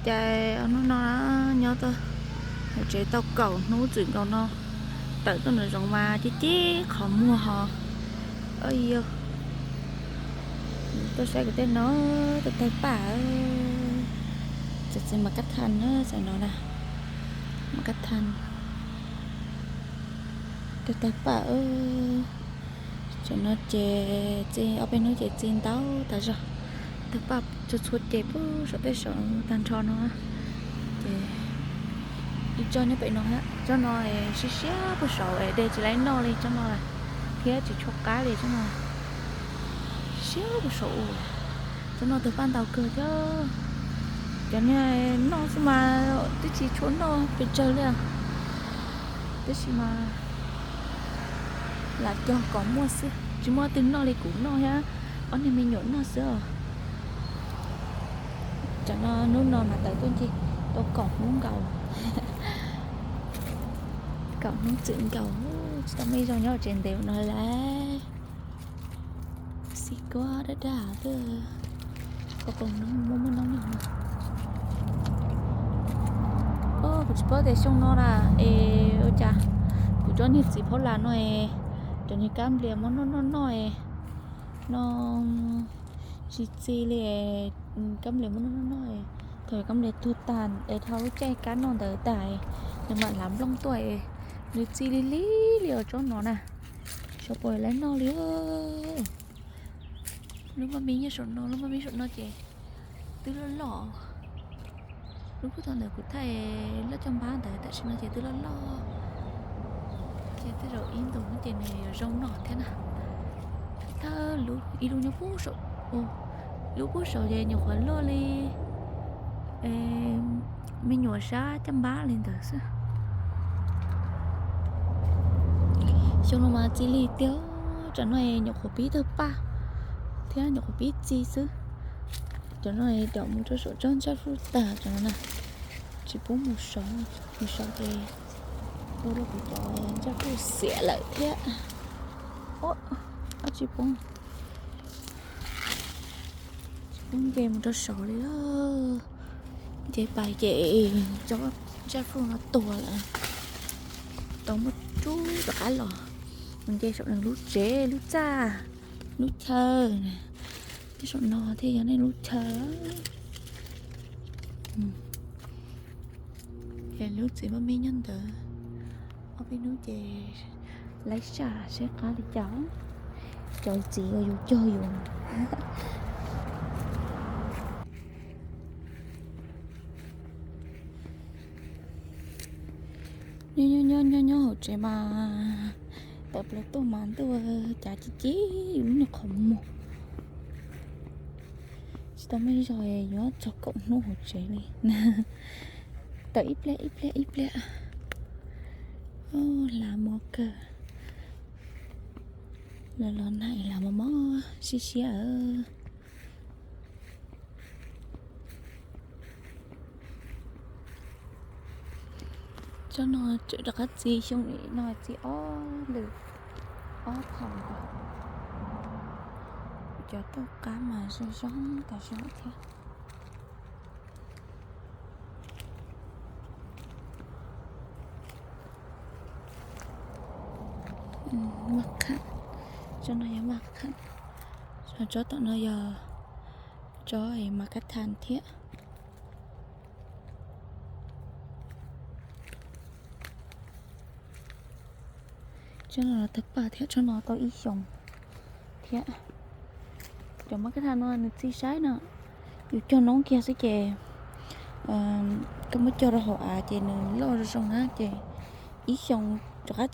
Cas ob hnub no nyob hauv tsev tau kaum hnub txwm nkaus no, tawm tuaj nraum zoov mas cib cib qhov muag ho. Yog tuaj saib kuv tej no, tawg tawg paj. Txawm txiv mas kab thas na, txawm no na, mas kab thas, tawg tawg paj. Tam no ces txi ob peb hnub ces txi ntau tas zog, tawg paj txhua txhua ces puag saum tej saum tag nrho no. Ces ib tsob nyob pem no, tsob no siab siab puag saum es de tsis laib noj li tsob no, thiab tsis tshua qab li tsob no, siab puag saum u. Tsob no tawg paj ntau kawg thiab. Cov niag noj xwb mas twb tsis tshua noj pes tsawg li, tab sis mas lam cog kom muaj xwb, tsis muaj leej twg noj li kuv noj thiab ob niag me nyuam noj xwb os. Tam no hnub no mas tawm tuaj ncig tau kaum hnub nkaus, kaum hnub txwm nkaus, tsis tau muaj ib zaug nyob tsev ntev no lawm. Xib kuab dab dab twb, qhov qhov no muaj muaj noob no. Kuv tsis paub tias xyoo no na es ua cas kuv cov niag txiv phaub las no es cov niag kab nplias muab noj noj noj es no tsis txi li. Kab nplias muab noj noj noj, thaum kab nplias tuag tag es dhau lub caij kab noj ntawd tag, nws mam hlav nplooj tuaj, nws txi li li li os tsob no na. Xyov puas laib noj li. Lub maj me nyob saum no, lub maj me saum no ces twb loj loj. Lub puag thaum ntawd kuv thaij loj caj npab ntawd, tam sim no ces twb loj loj. Ces tej zaum ib ntus no ces nws yuav zoo noj thiab na. Thawj lub, ib lub nyob puag saum, lub puag saum ces nyuam qhuav loj li me nyuam sab caj npab li ntawd xwb. Xyoo no mas txi li tiag, tam no nyuam qhuav pib tawg paj thiab nyuam qhuav pib txi xwb. Tam no dam mus rau saum tsob ntsaj fuj tag tam no na, tsis pub mus sov, mus sov ces ua rau kuv cov ntsaj fuj xiam lawm thiab. Tsis pub, tsis pub nce mus rau saud li lawm. Nce pais ces tsob ntsaj fuj no tuag lawm. Tau muab rub rov qab los, mus nce saum nws lub tsev lub txaj lub chaw. Nyob saum no thiaj yog nej lub chaw. Es lub txiv maj me nyob ntawd, ob peb hnub ces laib saj saib qab li cas. Cov txiv uas yus cog yus nyob nyob nyob hauv tsev mas tawm plaws tuaj mas ntuj, cav ci ci yus lub niag qhov muag. Tsis tau muaj ib zaug yuav txog kaum hnub hauv tsev li. Tawm ib pliag ib pliag ib pliag. Hlav mos kawg. Los los nag hlav mos mos siab siab. Tsob no tseem rov qab txi, xyoo no txi ob lwm, ob phaum. Cov tauj qab mas zoo zoo tas zog thiab. Maj qham, tsob no yog maj qham, tsob tom no yog tsob mas kab thas thiab. Tsob no los tawg paj thiab, tsob no tau ib xyoos thiab. Cov maj kab thas no nws txi saib no, yus cog noob kiag xwb ces koj muab cog rau hauv av ces nws loj zoo zoo na ces ib xyoos rov qab